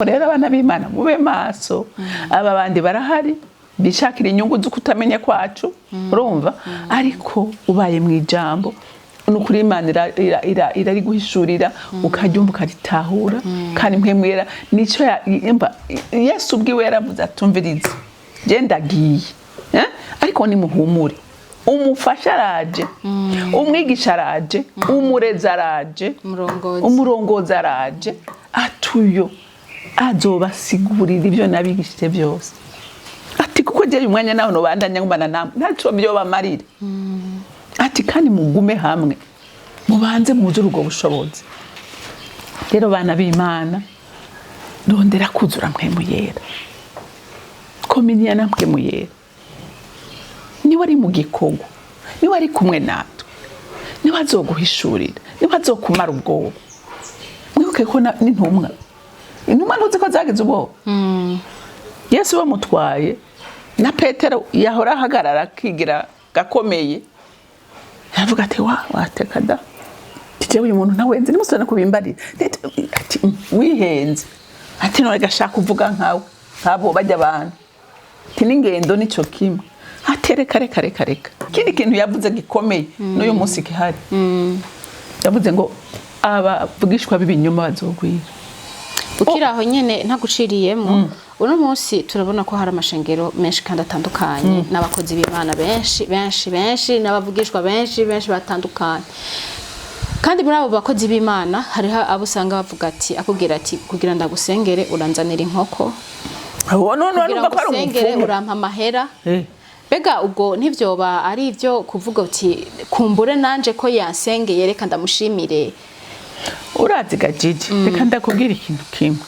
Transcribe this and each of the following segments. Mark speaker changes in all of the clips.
Speaker 1: Rero abana b'Imana, mube maso. Aba bandi barahari bishakira inyungu zo kutamenya kwacu, urumva? Ariko ubaye mu ijambo, ni ukuri Imana irariguhishurira, ukaryumva, ukaritahura. Kandi Mpwemu Yera nico imva Yesu ubwiwe yaravuze, atumviriza: "Je ndagiye, eh? Ariko nimuhumure, umufasha araje, umwigisha araje, umurezi araje,
Speaker 2: umurongozi,
Speaker 1: umurongozi araje." Atuyo azobasigurira ibyo nabigishije byose. Ati: "Kuko jyewe umwanya nawe nobandanya ngumana namwe, ntaco byobamarira." Ati: "Kandi mugume hamwe, mubanze mwuzure ubwo bushobozi." Rero bana b'Imana, rondera kuzura Mpwemu Yera, communion na Mpwemu Yera. Niwe ari mu gikorwa, niwe ari kumwe natwe, niwe azoguhishurira, niwe azokumara ubwoba. Mwibuke ko n'intumwa, intumwa ntuzi ko zagize ubwoba Yesu bamutwaye? Na Petero yahora ahagarara akigira gakomeye, aravuga ati: "Wa wateka da, jewe uyu muntu ntawenze, nimusubire no kubimbarira." Ati: "Wihenze." Ati: "None gashaka kuvuga nkawe, nk'abo bajya abantu." Ati: "N'ingendo nico kimwe." Ati: "Reka, reka, reka, reka." Ikindi kintu yavuze gikomeye n'uyu munsi gihari, yavuze ngo abavugishwa b'ibinyoma bazogwira.
Speaker 2: Ukiri aho nyene, ntaguciriyemo, uno munsi turabona ko hari amashengero menshi kandi atandukanye, n'abakozi b'Imana benshi benshi benshi, n'abavugishwa benshi benshi batandukanye. Kandi muri abo bakozi b'Imana hariho abo usanga bavuga ati, akubwira ati: "Kugira ndagusengere uranzanira inkoko,
Speaker 1: uwo none
Speaker 2: kugira
Speaker 1: numva ko ari
Speaker 2: ngusengere
Speaker 1: umupfumu."
Speaker 2: urampa amahera." Mbega ubwo ntivyoba ari ibyo kuvuga uti: "Kumbure nanje ko yansengeye, reka ndamushimire"?
Speaker 1: Urazi ga Gigi, reka ndakubwira ikintu kimwe.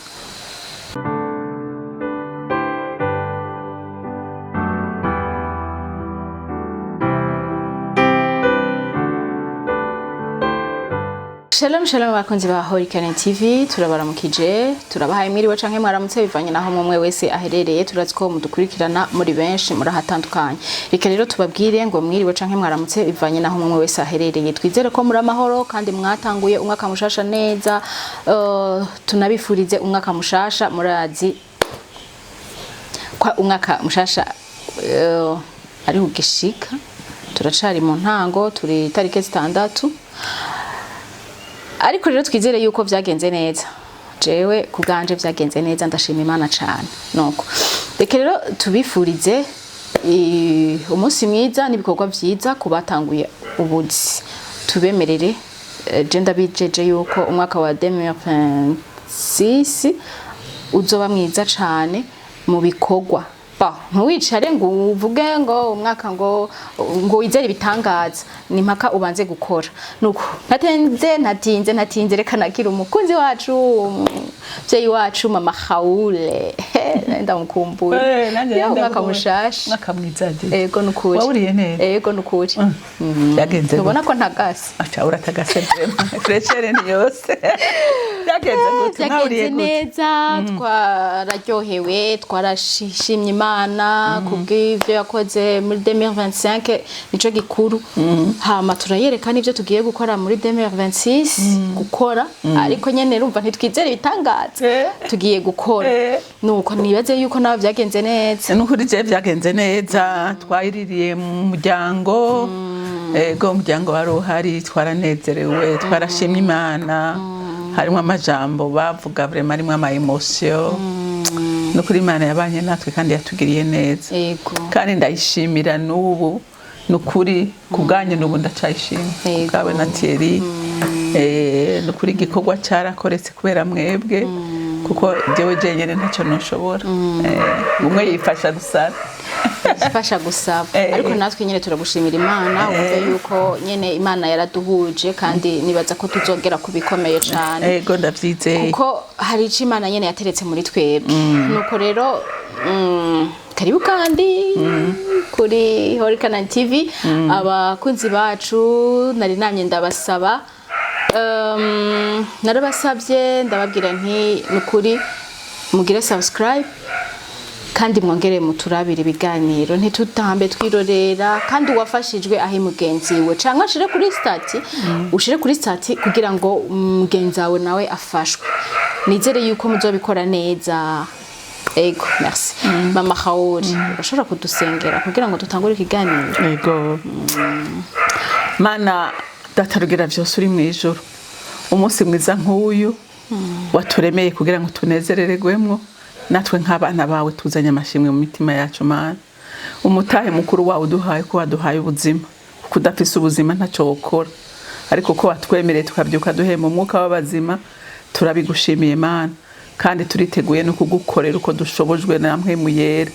Speaker 2: Shalom shalom, bakunzi ba Horikane TV, turabaramukije, turabahaye mwiriwe canke mwaramutse, bivanye naho mumwe wese aherereye. Turazi ko mudukurikirana muri benshi murahatandukanye. Reka rero tubabwire ngo mwiriwe canke mwaramutse, bivanye naho mumwe wese aherereye. Twizere ko muri amahoro kandi mwatanguye umwaka mushasha neza. Tunabifurize umwaka mushasha. Murazi kwa umwaka mushasha ari ugishika, turacari mu ntango, turi tariki 6, ariko rero twizere yuko vyagenze neza. Jewe ku bwanje vyagenze neza, ndashima Imana cane. Nuko reka rero tubifurize umunsi mwiza n'ibikorwa vyiza ku batanguye ubuzi. Tubemerere, je ndabijeje yuko umwaka wa 2026 uzoba mwiza cane mu bikorwa. Ba ntuwicare ngo uvuge ngo umwaka ngo wizere ibitangaza, ni mpaka ubanze gukora. Nuko ntatinze, ntatinze, ntatinze, reka nakira umukunzi wacu, umuvyeyi wacu, mama Haule. Ndamukumbuye.
Speaker 1: Nanjye
Speaker 2: Ya, umwaka
Speaker 1: ndakumbuye.
Speaker 2: mushasha.
Speaker 1: Umwaka mwiza, Gigi.
Speaker 2: Ego, nukuri.
Speaker 1: Wawuriye neza?
Speaker 2: Ego, nukuri.
Speaker 1: Byagenze
Speaker 2: Ntubona
Speaker 1: gute?
Speaker 2: ko ntagase?
Speaker 1: Aca uratagase vraiment, fraîcheur ni yose. Byagenze gute? Mwawuriye
Speaker 2: Byagenze
Speaker 1: gute?
Speaker 2: neza, twararyohewe, twarashimye Imana kubw'ivyo yakoze muri 2025, nico gikuru. Hama turayereka n'ivyo tugiye gukora muri 2026, gukora ariko nyene urumva ntitwizere ibitangaza, tugiye gukora. Nuko nibaze yuko nawe byagenze neza.
Speaker 1: Nukuri je byagenze neza, twayiririye mu muryango. Ego, umuryango wari uhari, twaranezerewe, twarashimye Imana. Harimo amajambo bavuga vraiment harimo ama émotion. Nukuri Imana yabanye natwe kandi yatugiriye neza. Kandi ndayishimira n'ubu, nukuri ku bwanyu n'ubu ndacayishima, ku bwawe na Thierry. Nukuri igikorwa cyarakoretse kubera mwebwe, kuko jewe jenyine ntacyo ntushobora. Umwe yifasha gusara.
Speaker 2: Ifasha gusaba. Ariko natwe nyine turagushimira Imana, wumve yuko nyine Imana yaraduhuje, kandi nibaza ko tuzogera ku bikomeye cane.
Speaker 1: Ego, ndavyizeye.
Speaker 2: Kuko hari ico Imana nyene yateretse muri twebwe. Nuko rero karibu kandi kuri Horikana TV. Abakunzi bacu, nari namye ndabasaba, narabasabye, ndababwira nti: "Nukuri mugire subscribe kandi mwongere muturabire ibiganiro, ntitutambe twirorera." Kandi uwafashijwe ahe mugenzi we, canke ashire kuri statut, ushire kuri statut kugira ngo mugenzi wawe nawe afashwe. Nizere yuko muzobikora neza. Ego, merci. Mama Khawuri, urashobora kudusengera kugira ngo dutangure ikiganiro?
Speaker 1: Ego. Mana Data rugira byose uri mu ijuru, umunsi mwiza nk'uyu waturemeye kugira ngo tunezerererwemwo, natwe nk'abana bawe tuzanye amashimwe mu mitima yacu. Mana, umutahe mukuru wawe uduhaye ko waduhaye ubuzima, kuko udafise ubuzima ntacyo wokora, ariko ko watwemereye tukabyuka duhema umwuka w'abazima, turabigushimiye Mana. Kandi turiteguye no kugukorera uko dushobojwe namwe muyera,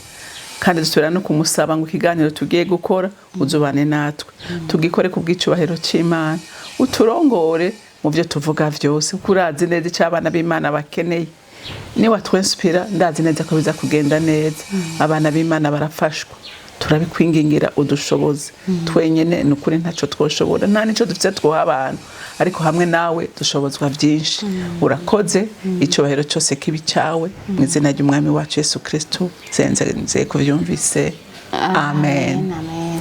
Speaker 1: kandi dusubira no kumusaba ngo ikiganiro tugiye gukora uzubane natwe, tugikore ku bw'icubahiro c'Imana, uturongore mu byo tuvuga vyose, kuko urazi neza icyo abana b'Imana bakeneye. Niwatwinspira, ndazi neza ko biza kugenda neza, abana b'Imana barafashwa. Turabikwingingira udushoboze. Twenyene ni ukuri ntacyo twoshobora, nta nico dufite twoha abantu, ariko hamwe nawe dushobozwa byinshi. Urakoze. Icyubahiro cyose kibi cyawe, mu izina ry'Umwami wacu Yesu Kristo nzenze kubyumvise, amen.
Speaker 2: Amen.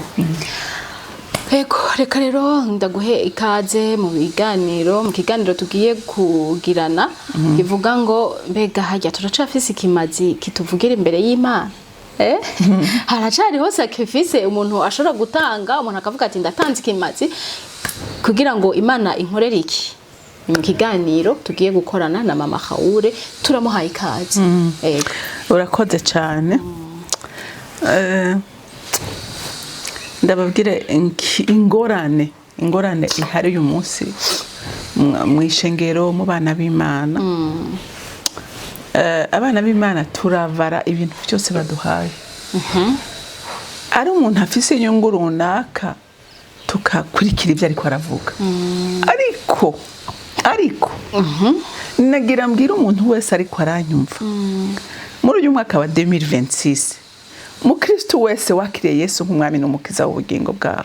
Speaker 2: Ego, reka rero ndaguhe ikaze mu biganiro, mu kiganiro tugiye kugirana kivuga ngo: mbega harya turacafise ikimazi kituvugira imbere y'Imana? Haracariho sacrifice umuntu ashobora gutanga, umuntu akavuga ati: "Ndatanze ikimazi kugira ngo Imana inkorere iki?" Ni mu kiganiro tugiye gukorana na Mama Khawure. Turamuhaye ikaze. Ego.
Speaker 1: Urakoze cyane. Ndababwire ingorane ihari uyu munsi mu ishengero, mu bana b'Imana. Abana b'Imana turavara ibintu byose baduhaye, ari umuntu afise inyungu runaka tukakurikira ibyo ariko aravuga. Ariko nagira mbwira umuntu wese ariko aranyumva muri uyu mwaka wa 2026, mukristo wese wakiriye Yesu nk'Umwami n'Umukiza w'ubugingo bwawe,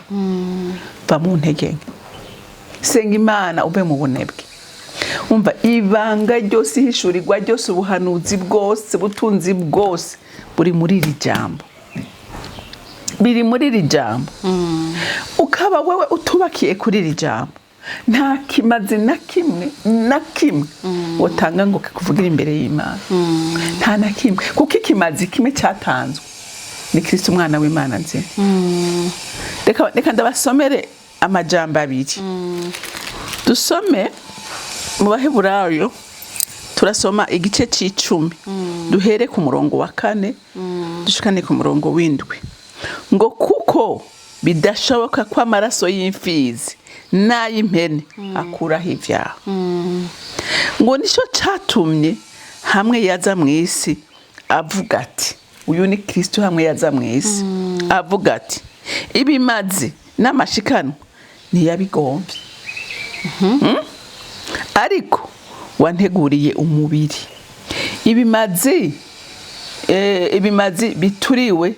Speaker 1: va mu ntege nke, senga Imana, uve mu bunebwe. Umva, ibanga ryose, ihishurirwa ryose, ubuhanuzi bwose, ubutunzi bwose buri muri iri jambo, biri muri iri jambo. Ukaba wewe utubakiye kuri iri jambo, nta kimazi na kimwe na kimwe wotanga ngo kikuvugira imbere y'Imana, nta na kimwe, kuko ikimazi kimwe cyatanzwe ni Kristo, Umwana w'Imana nzima. Reka ndabasomere amajambo abiri. Dusome mu Baheburayo, turasoma igice c'icumi, duhere ku murongo wa 4 dushikane ku murongo w'7, ngo: "Kuko bidashoboka ko amaraso y'imfizi n'ay'impene akuraho ivyaha, ngo nicyo catumye hamwe yaza mu isi avuga ati," uyu ni Kristo, "hamwe yaza mu isi avuga ati: ibimazi n'amashikanwa ntiyabigombye, Ariko wanteguriye umubiri. Ibimazi bituriwe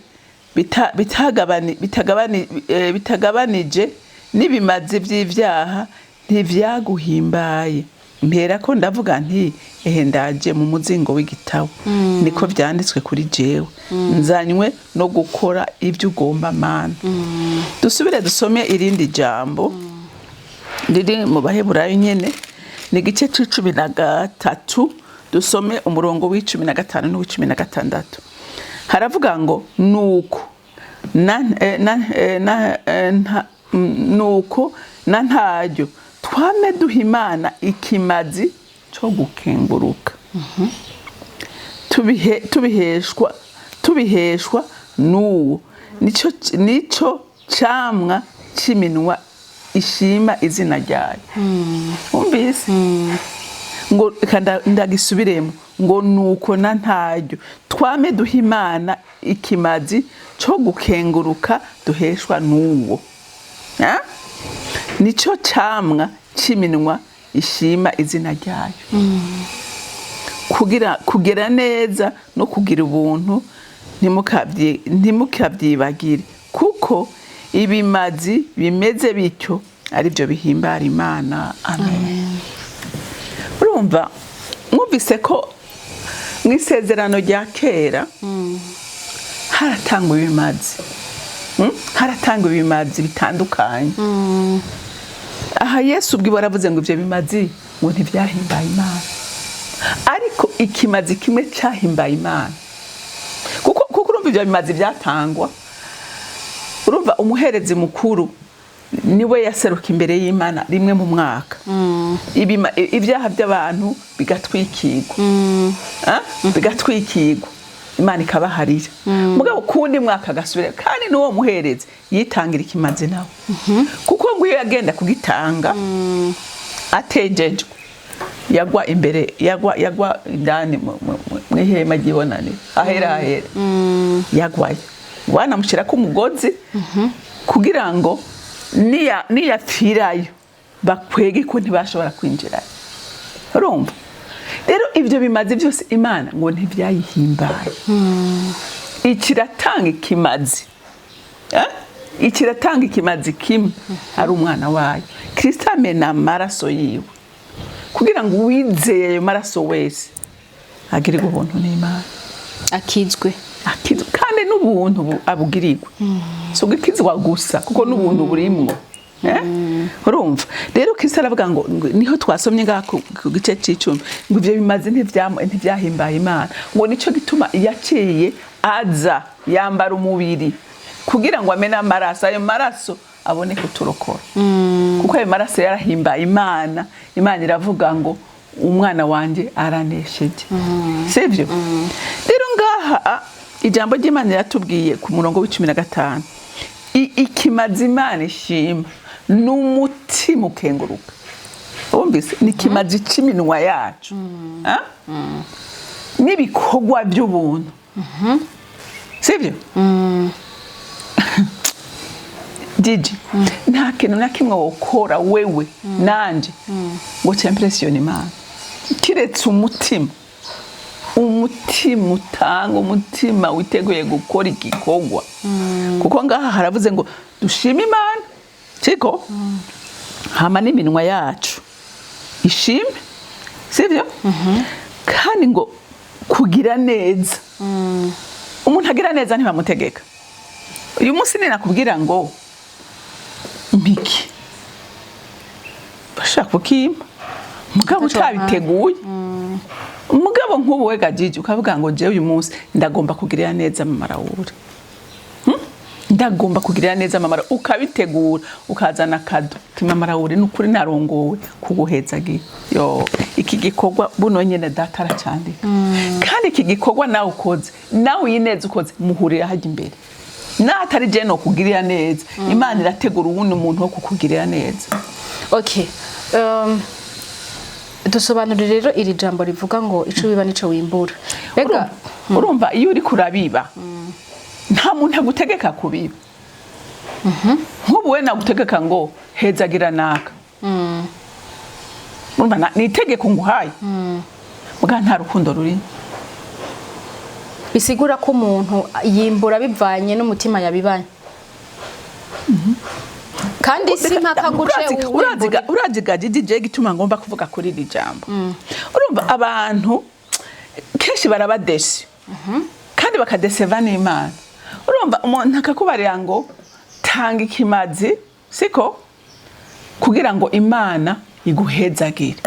Speaker 1: bitagabanije n'ibimazi vy'ivyaha ntivyaguhimbaye. Mpera ko ndavuga nti: ehe ndaje, mu muzingo w'igitabo niko vyanditswe kuri jewe, nzanywe no gukora ibyo ugomba, Mana." Dusubire dusome irindi jambo riri mu Baheburayo nyene, ni igice c'13, dusome umurongo w'15 n'uw'icumi na gatandatu. Haravuga ngo: "Nuko na, eh, na, eh, na, eh, nta- mm, nuko na ntaryo twame duha Imana ikimazi cyo gukenguruka, tubiheshwa n'uwo, nico camwa c'iminwa ishima izina ryayo." Umvise ngo, reka ndagisubiremo, ngo: "Nuko na ntaryo twame duha Imana ikimazi cyo gukenguruka duheshwa n'uwo, Ah? Nico camwa c'iminwa ishima izina ryayo." Kugira kugera neza no kugira ubuntu ntimukabyibagire, kuko ibimazi bimeze bityo aribyo bihimbara Imana. Amen. Urumva, mwumvise ko mu Isezerano rya Kera haratangwa ibimazi, Haratangwa ibimazi bitandukanye. Aha Yesu ubwiwe aravuze ngo ivyo bimazi ngo ntivyahimbaye Imana. Ariko ikimazi kimwe cyahimbaye Imana, kuko urumva ibyo bimazi byatangwa, urumva umuherezi mukuru niwe yaseruka imbere y'Imana rimwe mu mwaka. Ibyaha by'abantu bigatwikirwa. Ah? Bigatwikirwa, Imana ikabaharira. Mugabo kundi mwaka agasubira, kandi n'uwo muherezi yitangira ikimazi nawe, kuko ngo iyo yagenda kugitanga atejejwe, yagwa imbere, yagwa indani mw'ihema ry'ibonaniro ahera ahera, yagwayo banamushyirako umugozi kugira ngo niyapfirayo bakwege, ko ntibashobora kwinjirayo. Urumva rero, ibyo bimazi byose Imana ngo ntibyayihimbaye. Ikiratanga ikimazi, eh? Ikiratanga ikimazi kimwe, ari umwana wayo Kristo amena amaraso yiwe kugira ngo uwizeye ayo maraso wese agirirwe ubuntu n'Imana.
Speaker 2: Akizwe.
Speaker 1: Akizwe, kandi n'ubuntu abugirirwe, si ugukizwa gusa, kuko n'ubuntu burimwo. Eh? Urumva rero, Kristo aravuga ngo niho twasomye ngaha ku gice c'icumi, ngo ivyo bimaze ntivyahimbaye Imana, ngo nico gituma yaciye aza yambara umubiri kugira ngo amene amaraso, ayo maraso abone kuturokora, kuko ayo maraso yarahimbaye Imana. Imana iravuga ngo umwana wanje aranesheje. Sivyo? Rero ngaha ijambo ry'Imana riratubwiye ku murongo wa 15: Ikimazi Imana ishima n'umutima ukenguruka. Wumvise? Ni ikimazi c'iminwa yacu, ah? N'ibikorwa by'ubuntu, sivyo? Didi, nta kintu na kimwe wokora wewe nanje ngo c'impressionne Imana, kiretse umutima, umutima utanga, umutima witeguye gukora igikorwa. Kuko ngaha haravuze ngo dushime Imana, siko? Hama n'iminwa yacu ishime, sivyo? Kandi ngo kugira neza. Umuntu agira neza ntibamutegeka. Uyu munsi ninakubwira ngo mpiki, bashaka kukimpa, mugabo
Speaker 2: Ataco.
Speaker 1: utabiteguye. Mugabo nk'ubu we gajiji ukavuga ngo jewe uyu munsi ndagomba kugirira neza mama Rawuri. Ndagomba kugirira neza mama Rawuri, ukabitegura, ukazana cadeau, ti mama Rawuri, ni ukuri narongowe kuguhezagira. Yo, iki gikorwa buno nyene data aracandika. Kandi iki gikorwa nawe ukoze, nawe iyi neza ukoze, muhurira hajya imbere. Natari je no kugirira neza, Imana irategura uwundi muntu wo kukugirira neza.
Speaker 2: Okay, dusobanurire rero iri jambo rivuga ngo ico wiba nico wimbura. Mbega
Speaker 1: Urumva, iyo uriko urabiba, nta muntu agutegeka kubiba. Nk'ubu we nagutegeka ngo hezagira naka, urumva ni itegeko nguhaye, muga nta rukundo rurimo.
Speaker 2: Bisigura ko umuntu yimbura bivanye n'umutima yabibanye, kandi si mpaka nguce.
Speaker 1: Uraziga Gigi, gituma ngomba kuvuga kuri iri jambo. Urumva, abantu kenshi barabadesi kandi bakadeseva n'Imana. Urumva, umuntu akakubarira ngo tanga ikimazi, siko? Kugira ngo Imana iguhezagire.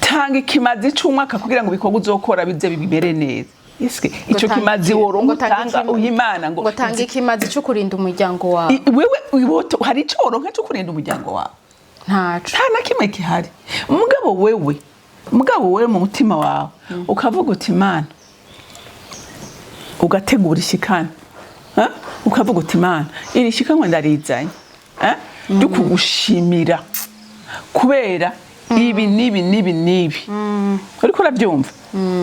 Speaker 1: Tanga ikimazi c'umwaka kugira ngo ibikorwa uzokora bize bimere neza. Eske ico kimazi woronka utanga uha Imana ngo
Speaker 2: ngo tanga ikimazi cyo kurinda umuryango wawe?
Speaker 1: Wewe hari ico woronka co kurinda umuryango wawe?
Speaker 2: Ntaco.
Speaker 1: Nta na kimwe gihari. Mugabo wewe mu mutima wawe ukavuga uti Imana, ugategura ishikana. Ha? Ukavuga uti Imana, iri shikanwa ndarizanye, eh? Ryo kugushimira kubera ibi n'ibi n'ibi n'ibi. Uriko urabyumva?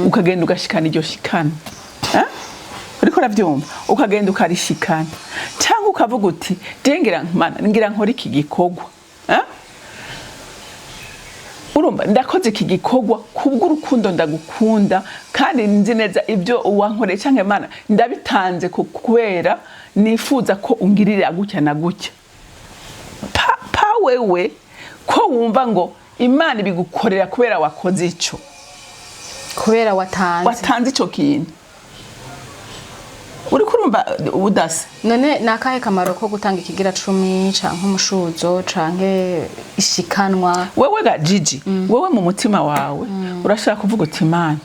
Speaker 1: Ukagenda ugashikana iryo shikana. Eh? Uriko urabyumva? Ukagenda ukarishikana, cyangwa ukavuga uti je ngira, Mana, ngira nkora iki gikorwa. Eh? Urumva, ndakoze iki gikorwa kubw'urukundo ndagukunda, kandi nzi neza ibyo uwankoreye, cyangwa Imana ndabitanze kubera nifuza ko ungirira gutya na gutya. Pa wewe ko wumva ngo Imana ibigukorera kubera wakoze ico,
Speaker 2: kubera watanze,
Speaker 1: watanze ico kintu. Uriko urumva ubudasa?
Speaker 2: None ni akahe kamaro ko gutanga ikigira cumi canke umushuzo canke ishikanwa?
Speaker 1: Wewe ga Gigi, wewe mu mutima wawe urashaka kuvuga uti: "Imana,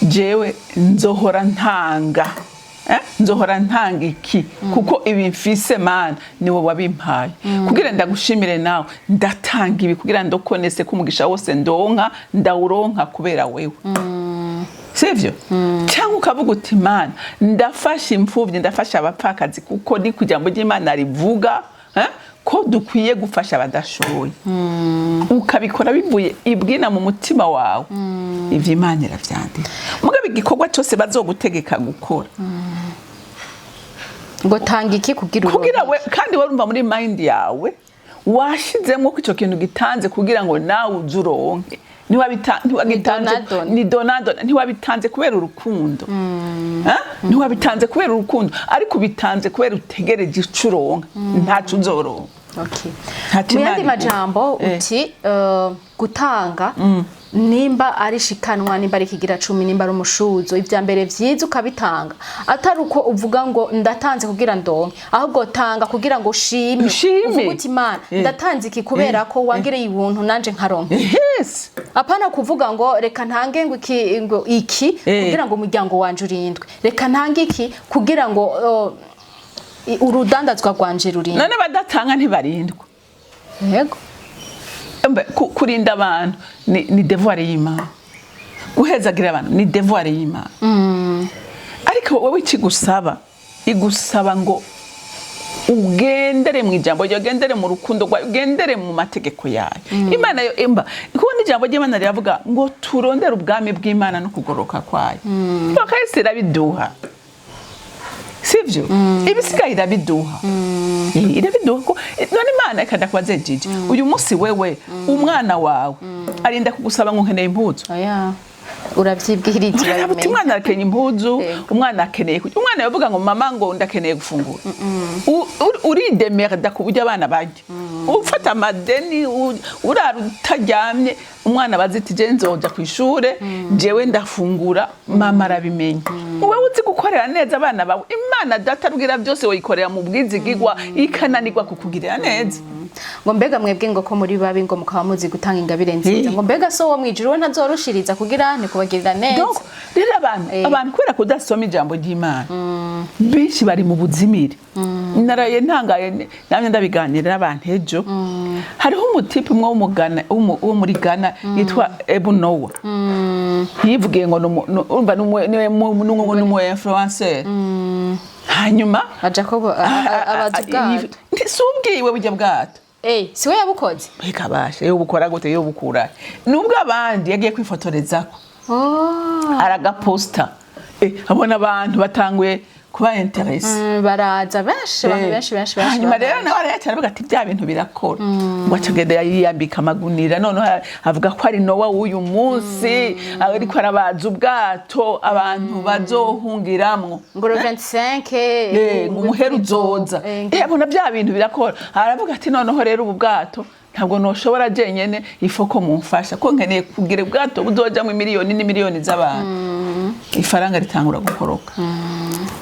Speaker 1: jewe nzohora ntanga, Nzohora ntanga iki kuko ibi mfise, Mana, niwe wabimpaye. Kugira ndagushimire nawe ndatanga ibi, kugira ndokonese ko umugisha wose ndonka ndawuronka kubera wewe." Sivyo? Cyangwa ukavuga uti: "Imana, ndafasha imfubyi, ndafasha abapfakazi, kuko ni ku ijambo ry'Imana rivuga ko dukwiye gufasha abadashoboye." Ukabikora bivuye ibwina mu mutima wawe. Ivyo Imana iravyandika. Mugabo igikorwa cyose bazogutegeka gukora
Speaker 2: ngo tanga iki kugira
Speaker 1: kugira
Speaker 2: uronke.
Speaker 1: we kandi warumva muri mind yawe washizemo ko ico kintu gitanze kugira ngo nawe uze uronke. Ntiwagitanze
Speaker 2: Donadon.
Speaker 1: Ni donadona. Ntiwabitanze kubera urukundo. Eh? Ntiwabitanze kubera urukundo, ariko ubitanze kubera utegereje ico uronka. Ntaco uzoronka. Ntaco
Speaker 2: Mu yandi
Speaker 1: Imana iguha.
Speaker 2: majambo, uti gutanga, nimba ari shikanwa, nimba ari ikigira cumi, nimba ari umushuzo, ibya mbere vyiza ukabitanga atari uko uvuga ngo ndatanze kugira ndonke, ahubwo tanga kugira ngo ushime.
Speaker 1: Ushime.
Speaker 2: Uvuge uti: "Imana, ndatanze iki kubera ko wangiriye ubuntu nanje nkaronka." Apana kuvuga ngo reka ntange ngo iki, ngo iki kugira ngo umuryango wanje urindwe, reka ntange iki kugira ngo urudandazwa rwanje rurindwe.
Speaker 1: None badatanga ntibarindwa?
Speaker 2: Yego.
Speaker 1: Mbe, kurinda abantu ni devoir y'Imana, guhezagira abantu ni devoir y'Imana. Ariko wowe ikigusaba, igusaba ngo ugendere mu ijambo ryawe, ugendere mu rukundo rwawe, ugendere mu mategeko yayo. Imana yo imba kubona ijambo ry'Imana riravuga ngo turondere ubwami bw'Imana no kugoroka kwayo. Bakahise irabiduha, sivyo? Ibisigaye irabiduha. Irabiduha ko none Imana ikadakubaze. Jiji, uyu munsi wewe umwana wawe arinda kugusaba ngo nkeneye impuzu?
Speaker 2: Oya, uravyibwiriza.
Speaker 1: Uraraba uti
Speaker 2: urabimenya.
Speaker 1: Umwana arakeneye impuzu, umwana akeneye kurya, umwana yavuga ngo mama, ngo ndakeneye gufungura. Uridemerda ku buryo abana barya, ufata amadeni, urara utaryamye, umwana bazi ati je nzoja ku ishure, jewe ndafungura, mama arabimenya. Wowe uzi gukorera neza abana bawe, Imana Data rubwira byose woyikorera mu bwizigigwa ikananirwa kukugirira neza?
Speaker 2: Ngo mbega mwebwe, ngo ko muri babi, ngo mukaba muzi gutanga ingabire nziza, ngo mbega so wo mwijuru we ntazorushiriza kugira ni kubagirira neza?
Speaker 1: Donc rero abantu abantu kubera kudasoma ijambo ry'Imana, benshi bari mu buzimire. Naraye ntangaye, namye ndabiganira n'abantu ejo. Hariho umutipe umwe wo muri Ghana yitwa Ebu Nowa, yivugiye ngo urumva ni umu influencer. Hanyuma
Speaker 2: aja ko abaza ubwato.
Speaker 1: Si ubwiwe burya bwato.
Speaker 2: Eh, si we yabukoze?
Speaker 1: Reka bashe, yo bukora gute? Yo bukura nubwo abandi yagiye kwifotorezako, aragaposta, abona abantu batanguye kuba intéressés.
Speaker 2: Baraza benshi, abantu benshi benshi benshi.
Speaker 1: Hanyuma rero
Speaker 2: baraza.
Speaker 1: Nawe arayacara avuga ati bya bintu birakora, ngo acagenda yiyambika amagunira. Noneho avuga ko ari Nowa w'uyu munsi, ariko arabaza ubwato abantu bazohungiramwo.
Speaker 2: Ngo le 25.
Speaker 1: Ngo umuhera uzoza. Abona bya bintu birakora, aravuga ati noneho rero ubu bwato ntabwo noshobora jenyene, ifo ko mumfasha, ko nkeneye kugira ubwato buzojamwo imiliyoni n'imiliyoni z'abantu. Ifaranga ritangura gukoroka.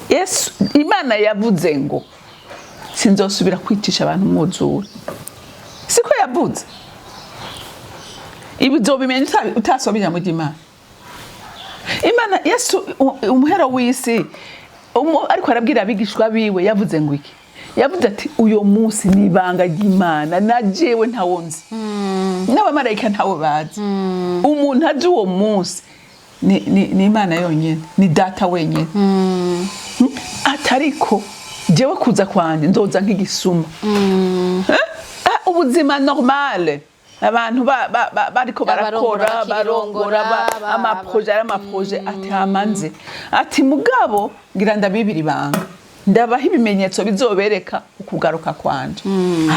Speaker 1: Yesu, Imana yavuze ngo sinzosubira kwicisha abantu umwuzure, siko yavuze? Ibi uzobimenya utasoma ijambo ry'Imana. Imana, Yesu, umuhero w'isi, ariko arabwira abigishwa biwe, yavuze ngo iki? Yavuze ati uyo munsi ni ibanga ry'Imana, na jewe ntawo nzi, n'abamarayika ntawo bazi. Umuntu azi uwo munsi ni Imana yonyine, ni Data wenyine. Atariko jewe kuza kwanje nzoza nk'igisuma. Eh? Ah, ubuzima normale, abantu bariko
Speaker 2: Abarongora,
Speaker 1: barakora, barongora, amaproje ari amaproje. Ati hamanze, ati mugabo ngira ndabibira ibanga, ndabaha ibimenyetso bizobereka ukugaruka kwanje.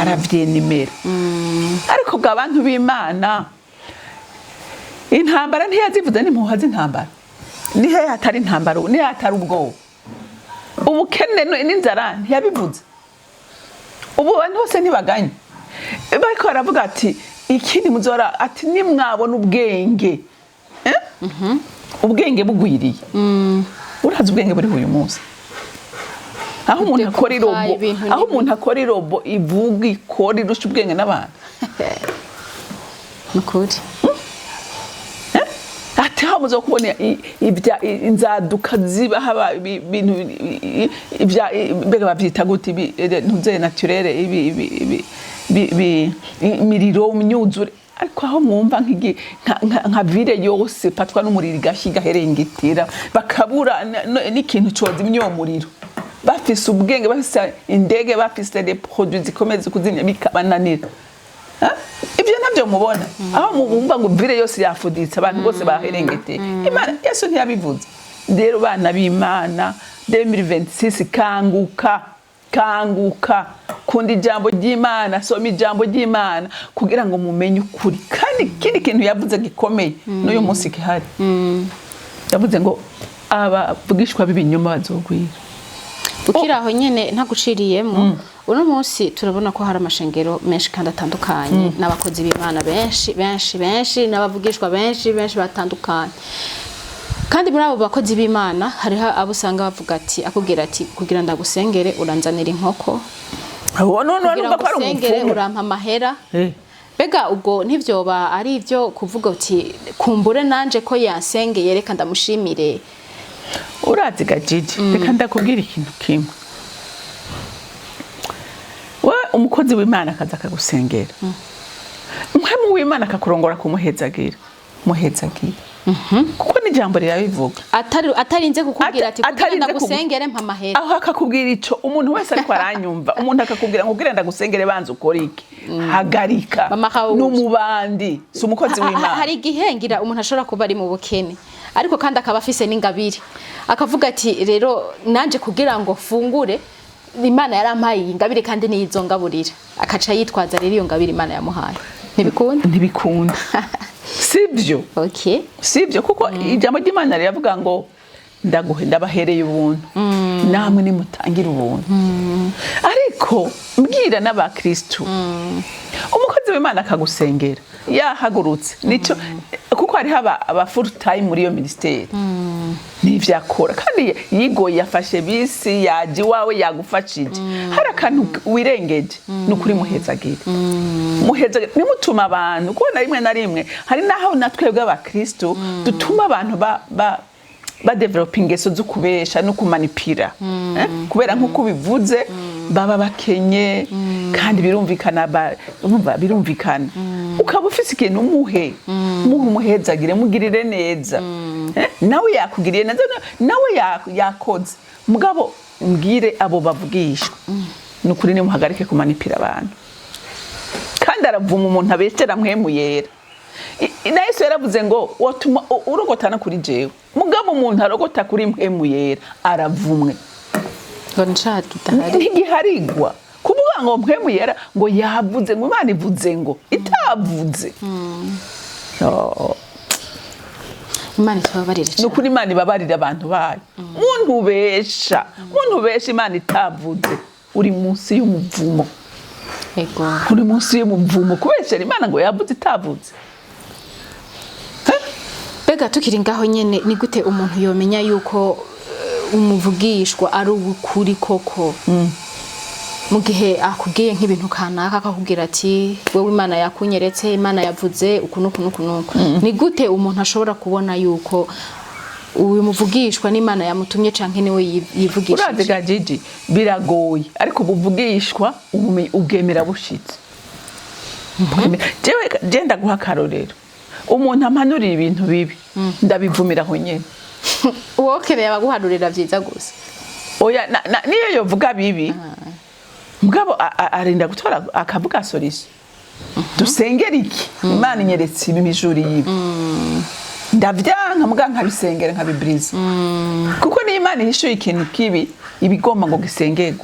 Speaker 1: Aravyenimera. Ariko bwa bantu b'Imana, intambara ntiyazivuze n'impuha z'intambara. Nihe hatari intambara ubu? Nihe hatari ubwoba, ubukene n'inzara? Ntiyabivuze. Ubu abantu bose ntibaganye, bariko baravuga ati ikindi muzora, ati nimwabona ubwenge, eh? Ubwenge bugwiriye. Urazi ubwenge buriho uyu munsi. Aho umuntu akora
Speaker 2: Kudekupa
Speaker 1: i robot,
Speaker 2: ibintu
Speaker 1: aho
Speaker 2: n'ibindi.
Speaker 1: umuntu akora i robot ivuga, ikora, irusha ubwenge n'abantu.
Speaker 2: Nukuri.
Speaker 1: Ati aho muzo kubona inzaduka ziba, haba ibintu mbega bavyita gute, ibi ntuze naturelle, ibi ibi ibi imiriro, imyuzure. Ariko aho mwumva nka ville yose fatwa n'umuriro, igashya, igaherengetera, bakabura n'ikintu cozimya uwo muriro, bafise ubwenge, bafise indege, bafise des produits zikomeye kuzimya, bikabananira. Ha? Ibyo ntabyo mubona, aho mubumva ngo ville yose yafuditse, abantu bose baherengeteye. Imana, Yesu ntiyabivuze? Rero bana b'Imana, 2026, kanguka, kanguka, kunda ijambo ry'Imana, soma ijambo ry'Imana kugira ngo mumenye ukuri. Kandi ikindi kintu yavuze gikomeye n'uyu munsi gihari, yavuze ngo abavugishwa b'ibinyoma bazogwira.
Speaker 2: Ukiri aho nyene, ntaguciriyemo, uno munsi turabona ko hari amashengero menshi kandi atandukanye, n'abakozi b'Imana benshi benshi benshi, n'abavugishwa benshi benshi batandukanye. Kandi muri abo bakozi b'Imana hariho abo usanga bavuga ati, akubwira ati: "Kugira ndagusengere uranzanira inkoko."
Speaker 1: Uwo none
Speaker 2: "Kugira
Speaker 1: urumva ko ari
Speaker 2: ngusengere
Speaker 1: umupfumu.
Speaker 2: urampa amahera." Mbega ubwo ntivyoba ari ibyo kuvuga uti: "Kumbure nanje ko yansengeye, reka ndamushimire"?
Speaker 1: Urazi gajiji, reka ndakubwira ikintu kimwe. We, umukozi w'Imana akaza akagusengera, umuhemu w'Imana akakurongora kumuhezagira, muhezagira, kuko n'ijambo rirabivuga.
Speaker 2: Atarinze kukubwira ati: "Kugira
Speaker 1: Atarinze
Speaker 2: ndagusengere mpa amahera."
Speaker 1: Aho akakubwira ico, umuntu wese ariko aranyumva, umuntu akakubwira ngo: "Kugira ndagusengere banza ukore iki", hagarika.
Speaker 2: Mama Kawuzi.
Speaker 1: N'umubandi, si umukozi w'Imana.
Speaker 2: Hari igihe ngira umuntu ashobora kuba ari mu bukene, ariko kandi akaba afise n'ingabire, akavuga ati: "Rero nanje kugira ngo fungure, Imana yarampaye iyi ngabire kandi niyizo ngaburira", akaca yitwaza rero iyo ngabire Imana yamuhaye. Ntibikunda?
Speaker 1: Ntibikunda, sibyo. Sibyo, kuko ijambo ry'Imana riravuga ngo: "Ndaguhe, ndabahereye ubuntu, namwe nimutangire ubuntu." Ariko mbwira n'abakristu, umukozi w'Imana akagusengera yahagurutse, nico, kuko hariho aba full time muri iyo ministère, n'ivyo akora, kandi yigoye, yafashe bisi, yaje iwawe, yagufashije, hari akantu wirengeje, ni ukuri muhezagire, muhezagire. Nimutuma abantu, kuko na rimwe na rimwe hari n'aho na twebwe abakristu dutuma abantu ba badevelopa ingeso zo kubesha no kumanipira. Eh? Kubera nk'uko ubivuze, baba bakenye, kandi birumvikana, urumva birumvikana. Ukaba ufise ikintu, umuhe, muhe, umuhezagire, mugirire neza. Eh? Nawe yakugiriye neza, nawe yakoze. Mugabo mbwire abo bavugishwa, ni ukuri nimuhagarike kumanipira abantu. Kandi aravuma umuntu abesera mpwemu yera. Na Yesu yaravuze ngo: "Wotuma urogota no kuri jewe, mugabo umuntu arogota kuri mpwemu yera aravumwe."
Speaker 2: Ngo nshaha tutahari.
Speaker 1: Ntigiharigwa kuvuga ngo mpwemu yera ngo yavuze, ngo Imana ivuze, ngo itavuze. Oh.
Speaker 2: Imana itubabarire
Speaker 1: Ni
Speaker 2: cyane.
Speaker 1: ukuri, Imana ibabarira abantu bayo. Muntu ubesha, muntu ubesha Imana itavuze, uri munsi y'umuvumo. Uri munsi y'umuvumo, kubeshera Imana ngo yavuze itavuze.
Speaker 2: Mbega tukiri ngaho nyene, ni gute umuntu yomenya yuko umuvugishwa ari ukuri koko, mu gihe akubwiye nk'ibintu kanaka, akakubwira ati: "Wewe Imana yakunyeretse, Imana yavuze uku n'uku n'uku n'uku"? Ni gute umuntu ashobora kubona yuko uyu muvugishwa n'Imana yamutumye canke niwe yivugishije?
Speaker 1: Urazi ga Gigi, biragoye, ariko ubuvugishwa ubwemera bushitse. Jewe je ndaguha akarorero: umuntu ampanurira ibintu bibi, ndabivumira aho nyene.
Speaker 2: Uwokereye abaguhanurira vyiza gusa.
Speaker 1: Oya, niyo yovuga bibi, mugabo arinda gutora akavuga solution: "Dusengera iki? Imana inyeretse ibi, ijuru yibi." Ndavyanka, muga nkabisengera, nkabibiriza, kuko niyo Imana ihishuye ikintu kibi, ibigomba ngo gisengerwe,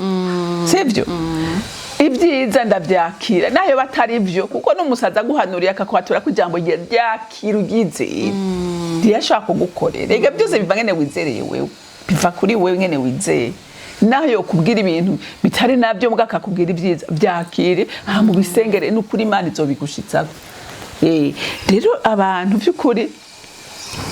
Speaker 1: sivyo? Ibyiza ndavyakira nayo batari byo, kuko n'umusaza aguhanuriye akakwatura ko ijambo ryakira uryizeye, rirashobora kugukorera. Ega byose biva ngene wizereye wewe, biva kuri wewe ngene wizeye. Naho yokubwira ibintu bitari nabyo, mbwa akakubwira ibyiza, byakire hama ubisengere, n'ukuri Imana izobigushitsako. Rero abantu by'ukuri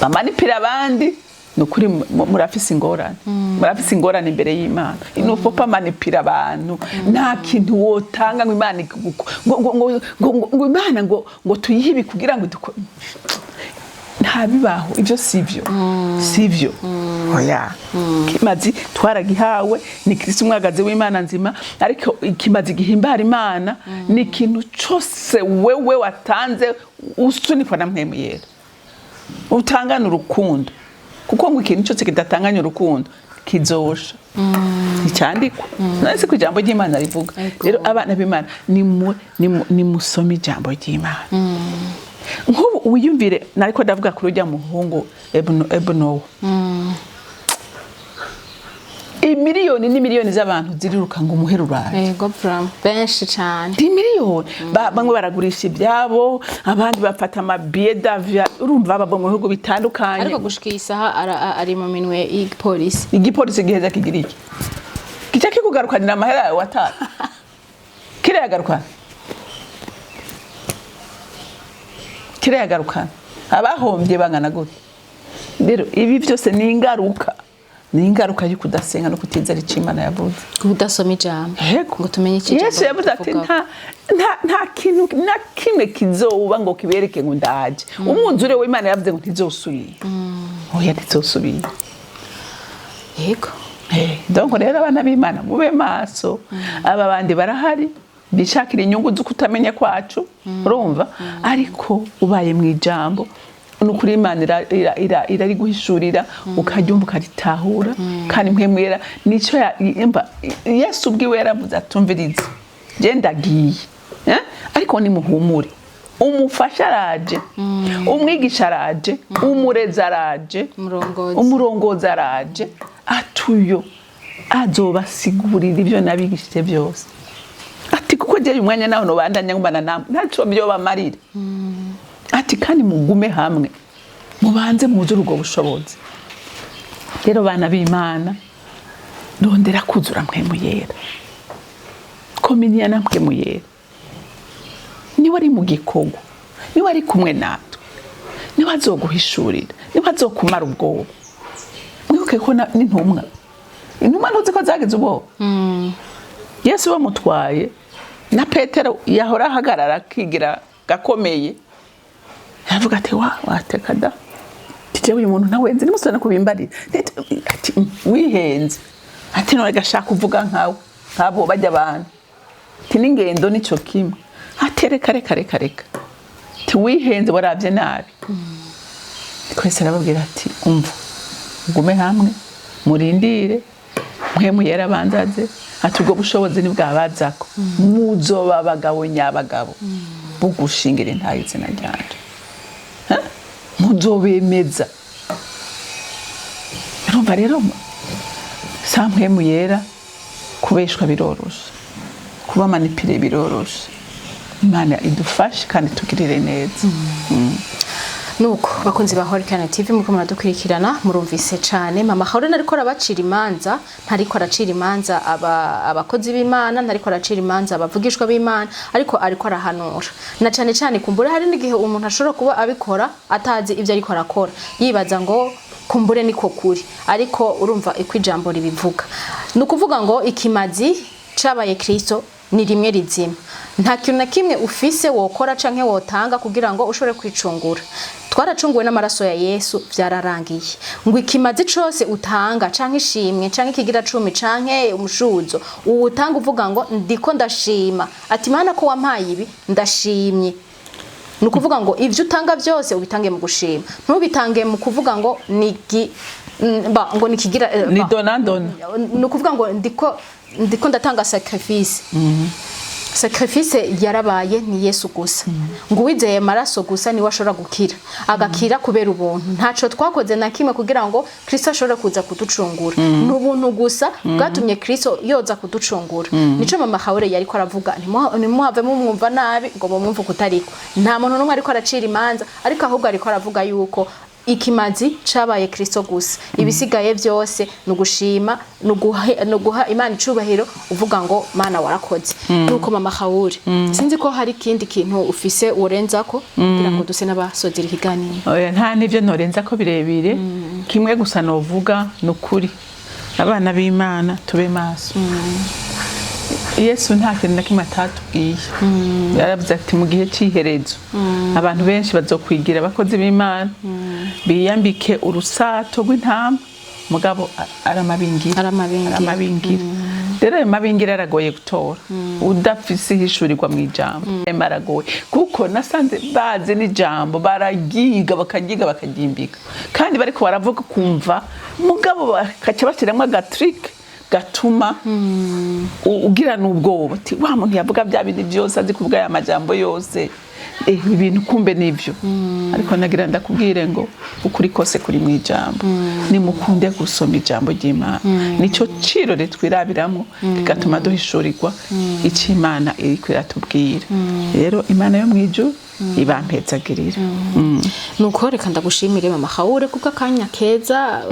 Speaker 1: bamanipira abandi. Ni ukuri, murafise ingorane, murafise ingorane imbere y'Imana. Il faut pas manipuler abantu. Nta kintu wotanga ngo Imana ngo Imana ngo tuyihe ibi kugira ngo nta bibaho ibyo. Sivyo, sivyo, oya. Kimazi twaragihawe ni Kristo, umwagazi w'Imana nzima. Ariko ikimazi gihimbara Imana ni ikintu cose wewe watanze usunikwa na Mpwemu Yera, utangana urukundo, kuko ngo ikintu cyose kidatanganye urukundo kizosha. Icyandikwa none ko ijambo ry'Imana rivuga.
Speaker 2: Ego.
Speaker 1: Rero abana b'Imana, nimusome ijambo ry'Imana. Nk'ubu wiyumvire, nariko ndavuga kuri ujya muhungu Ebunowo, imiliyoni n'imiliyoni z'abantu ziriruka ngo umuhere uraje.
Speaker 2: Ego, vraiment, benshi cane.
Speaker 1: Imiliyoni. Bamwe baragurisha ibyabo, abandi bafata ama billets d'avion, urumva bava mu bihugu bitandukanye.
Speaker 2: Ariko gushika iyi saha ari mu minwe y'igipolisi.
Speaker 1: Igipolisi giheza kigira iki? Kica kikugarukanira amahera yawe wataye? Kirayagarukana, kirayagarukana. Abahombye bangana gute? Rero ibi byose ni ingaruka, ni ingaruka yo kudasenga no kutizera icyo Imana yavuze.
Speaker 2: Kudasoma ijambo
Speaker 1: Yego.
Speaker 2: ngo tumenye icyo ijambo
Speaker 1: Yesu yavuze ati
Speaker 2: rivuga.
Speaker 1: Nta kintu na kimwe kizoba ngo kibereke ngo ndaje. Umwuzure w'Imana yavuze ngo ntizosubira, oya, ntizosubira.
Speaker 2: Yego.
Speaker 1: Donc rero abana b'Imana, mube maso. Aba bandi barahari bishakira inyungu zo kutamenya kwacu, urumva? Ariko ubaye mu ijambo, ni ukuri Imana irariguhishurira, ukaryumva, ukaritahura. Kandi Mpwemu Yera nico Yesu ubwiwe yaravuze atumviriza: je ndagiye, eh? Ariko nimuhumure, umufasha araje, umwigisha araje, umurezi araje,
Speaker 2: umurongozi.
Speaker 1: Umurongozi araje, atuyo azobasigurira ibyo nabigishije byose. Ati kuko jye umwanya nawe nobandanya ngumana namwe ntaco byobamarira. Ati kandi mugume hamwe, mubanze mwuzure ubwo bushobozi. Rero bana b'Imana, rondera kuzura Mpwemu Yera, communier na Mpwemu Yera. Niwe ari mu gikorwa, niwe ari kumwe natwe, niwe azoguhishurira, niwe azokumara ubwoba. Mwibuke ko n'intumwa, intumwa ntuzi ko zagize ubwoba Yesu bamutwaye? Na Petero yahora ahagarara akigira gakomeye, yavuga ati: wa wateka da tije, uyu muntu ntawenze, nimusubira kubimbarira. Ati: wihenze." Ati: none gashaka kuvuga nkawe, nk'abo bajya abantu." Ati: n'ingendo nico kimwe." Ati: reka, reka, reka, reka." Ati: wihenze, waravye nabi. Twese arababwira ati: umva, mugume hamwe, murindire Mpwemu Yera abanzaze. Ati: ubwo bushobozi nibwabazako, muzoba abagabo nyabagabo bugushingira intaye izina ryanje. Ha? Muzobemeza. Urumva rero, sa Mpwemu Yera kubeshwa biroroshe, kuba manipulé biroroshe. Imana idufashe kandi tugirire neza.
Speaker 2: Nuko bakunzi ba Horikana TV, muko muradukurikirana, murumvise cane mama Haruna ariko arabacira imanza. Ntariko aracira imanza abakozi b'Imana, ntariko aracira imanza abavugishwa b'Imana, ariko arahanura na cane cane. Kumbura hari n'igihe umuntu ashobora kuba abikora atazi ivyo ariko arakora, yibaza ngo kumbure niko kuri. Ariko urumva iko ijambo ribivuga, ni ukuvuga ngo ikimazi cabaye Kristo ni rimwe rizima. Nta kintu na kimwe ufise wokora canke wotanga kugira ngo ushobore kwicungura. Twaracunguwe n'amaraso ya Yesu, vyararangiye. Ngo ikimazi cose utanga, canke ishimwe, canke ikigira cumi, canke umushuzo uwutanga uvuga ngo ndiko ndashima, ati: Mana, ko wampaye ibi, ndashimye. Ni ukuvuga ngo ivyo utanga byose ubitange mu gushima, ntubitange mu kuvuga ngo nigi ba ngo nikigira
Speaker 1: Ni
Speaker 2: ba.
Speaker 1: donnant donnant.
Speaker 2: Ni ukuvuga ngo ndiko ndatanga sacrifice. Sacrifice yarabaye, ni Yesu gusa. Ngo uwizeye amaraso gusa niwe ashobora gukira, agakira kubera ubuntu. Ntaco twakoze na kimwe kugira ngo Kristo ashobore kuza kuducungura. Ni ubuntu gusa bwatumye Kristo yoza kuducungura. Nico mama Hawure yariko aravuga. Ntimuhave mumwumva nabi ngo mumwumve kutariko. Nta muntu n'umwe ariko aracira imanza, ariko ahubwo ariko aravuga yuko ikimazi cabaye Kristo gusa. Ibisigaye byose ni ugushima, ni uguha Imana icubahiro, uvuga ngo: Mana, warakoze. Nuko mama Hawuri, sinzi ko hari ikindi kintu ufise urenzako kugira ngo duse n'abasozera ikiganiro.
Speaker 1: Oya, nta n'ibyo norenza ko birebire. Kimwe gusa novuga ni ukuri, abana b'Imana tube maso. Yesu nta kintu na kimwe atatubwiye. Yaravuze ati mu gihe cy'iherezo abantu benshi bazokwigira abakozi b'Imana, biyambike urusato rw'intama, mugabo aramabingira.
Speaker 2: Aramabingira.
Speaker 1: Aramabingira. Rero ayo mabingira aragoye gutora udafise ihishurirwa mu ijambo. Ayo aragoye, kuko nasanze bazi n'ijambo, baragiga, bakagiga, bakagimbika, kandi bariko baravuga kumva, mugabo bakaca bashiramwo agatrick gatuma ugira n'ubwoba uti wa muntu yavuga bya bindi byose, azi kuvuga aya majambo yose, ibintu kumbe nivyo. Ariko nagira ndakubwire ngo ukuri kose kuri mu ijambo. Nimukunde gusoma ijambo ry'Imana, nico cirore twirabiramo kigatuma duhishurirwa icyo Imana iriko iratubwira. Rero Imana yo mu ijuru ibampezagirira.
Speaker 2: Nuko reka ndagushimire, mama Haure, kuko akanya keza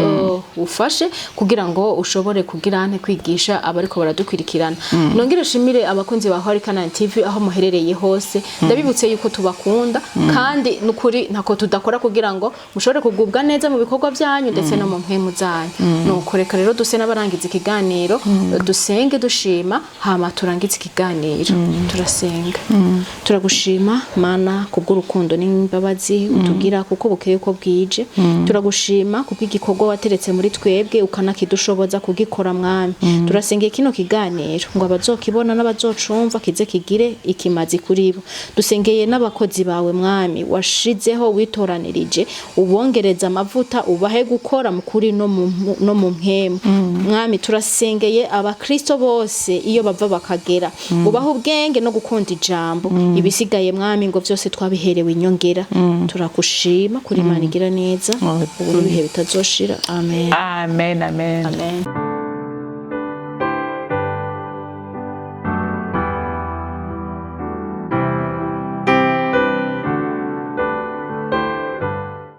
Speaker 2: ufashe kugira ngo ushobore kugira ante kwigisha abariko baradukwirikirana. Nongere nshimire abakunzi ba Holy Canaan TV aho muherereye hose. Ndabibutse yuko tubakunda, kandi nukuri ntako tudakora kugira ngo mushobore kugubwa neza mu bikorwa byanyu ndetse no mu mpwemu zanyu. Nuko reka rero duse n'abarangiza ikiganiro, dusenge dushima, hama turangize ikiganiro. Turasenga. Turagushima, Mana, kubw'urukundo n'imbabazi utugira, kuko bukeye uko bwije. Turagushima kubw'igikorwa wateretse muri twebwe, ukanakidushoboza kugikora. Mwami, turasengeye kino kiganiro ngo abazokibona n'abazocumva kize kigire ikimazi kuri bo. Dusengeye n'abakozi bawe, Mwami, washizeho, witoranirije, ubongereza amavuta, ubahe gukora mu kuri no mu mpwemu. Mwami, turasengeye abakristo bose iyo bava bakagera, ubahe ubwenge no gukunda ijambo. Ibisigaye, Mwami, ngo byose twabiherewe inyongera. Turagushima kuri Imana igira neza, ubu n'ibihe bitazoshira. Amen.
Speaker 1: Amen, amen.
Speaker 2: Amen.